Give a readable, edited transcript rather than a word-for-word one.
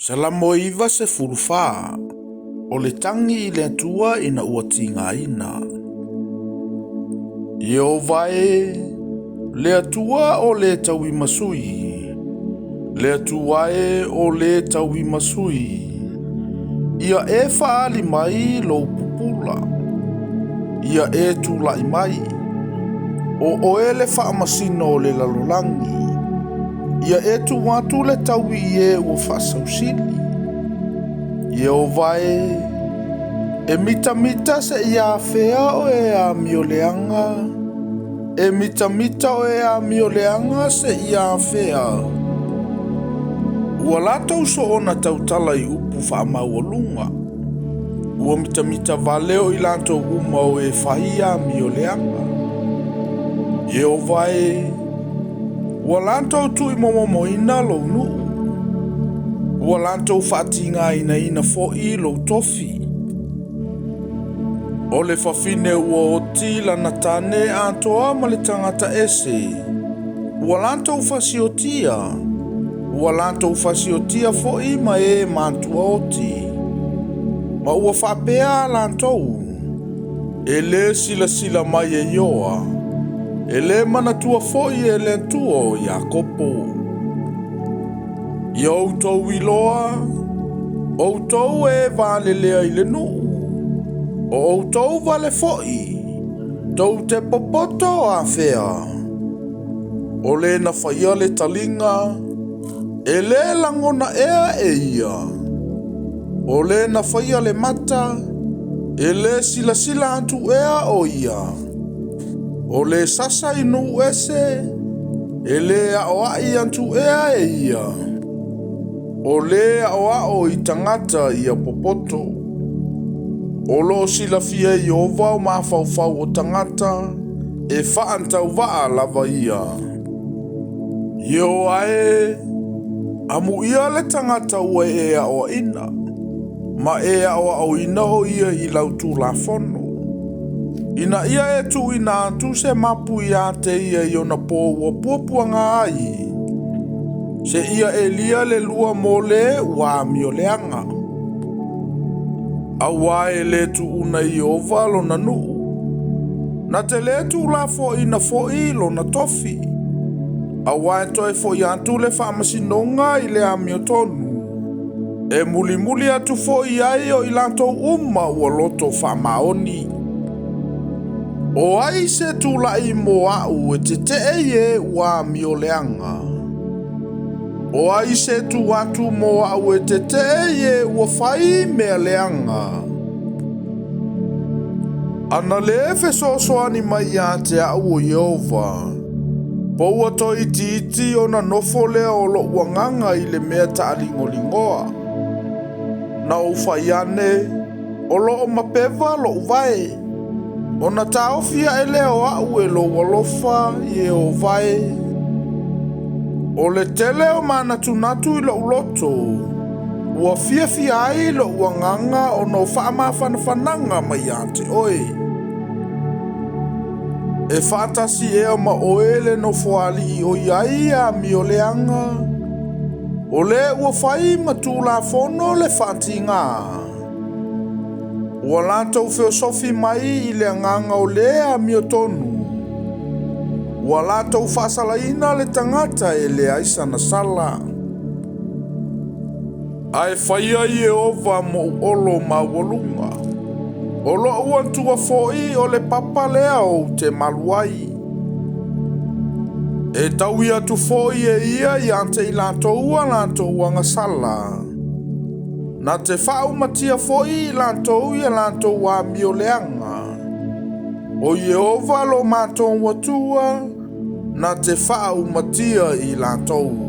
Salamo 94, O le tagi i le Atua ina ua tigaina. Ieova e, le Atua o le tauimasui, le Atua e o le tauimasui, ia e faaali mai lou pupula, ia e tulai mai, o oe le faamasino o le lalolagi. Ia e tuu atu le taui i e ua faasausili. Ieova e, e mitamita seia afea oe amioleaga, e mitamita oe amioleaga seia afea. Ua latou soona tautala i upu faamaualuga, ua mitamita vale o i latou uma o e fai amioleaga. Ieova e, Ua latou tuuimomomoina lou nuu, ua latou faatigainaina foi lou tofi. O le fafine ua oti lana tane atoa ma le tagata ese, ua latou fasiotia, ua latou fasiotia foi ma e matua oti. Ma ua faapea a latou, E lē silasila mai e Ioa, e lē manatua foi e le Atua o Iakopo. Ia outou iloa, outou e valelea i le nuu, o outou vale foi, tou te popoto afea. O le na faia le taliga, e lē lagona ea e ia. O le na faia le mata, e lē silasila atu ea o ia. O le sasa i nuu ese, e lē aoaʻi atu ea e ia. O le aoao i tagata ia popoto. O lo o silafia e Ieova o mafaufau o tagata, e faatauvaa lava ia. Ieova e, amuia le tagata ua e aoaʻina, ma e aoaoina o ia i lau Tulafono, ina ia e tuuina atu se mapu iā te ia i ona pō ua puapuaga ai, seia ʻelia le lua mo le ua amioleaga. Auā e lē tuuna e Ieova lona nuu, na te lē tuulafoaina foi lona tofi, auā e toe foʻi atu le faamasinoga i le amiotonu, e mulimuli atu foi i ai o i latou uma ua loto faamaoni. O ai se tulai mo aʻu e teteʻe i e ua amioleaga? O ai se tu atu mo aʻu e teteʻe i e ua fai mea leaga? Ana lē fesoasoani mai iā te aʻu o Ieova, po ua toeitiiti ona nofo lea o loʻu agaga i le mea taʻaligoligoa. Na ou fai ane, O lo o mapeva loʻu vae, ona taofi aʻe lea o aʻu e lou alofa, Ieova e. O le tele o manatunatu i loʻu loto, ua fiafia ai loʻu agaga ona o faamafanafanaga mai iā te oe. E faatasi ea ma oe le Nofoalii ʻoiai amioleaga, o le ua fai ma Tulafono le faatigā. Ua latou feosofi mai i le agaga o le amiotonu. Ua latou faasalaina le tagata e leai sana sala. Ae faia Ieova moʻu olo maualuga. O loʻu Atua foi o le papa lea ou te malu ai. E taui atu foi e ia iā te i latou a latou agasala. Na te faaumatia foi i latou i a latou amioleaga. O Ieova lo matou Atua, na te faaumatia i latou.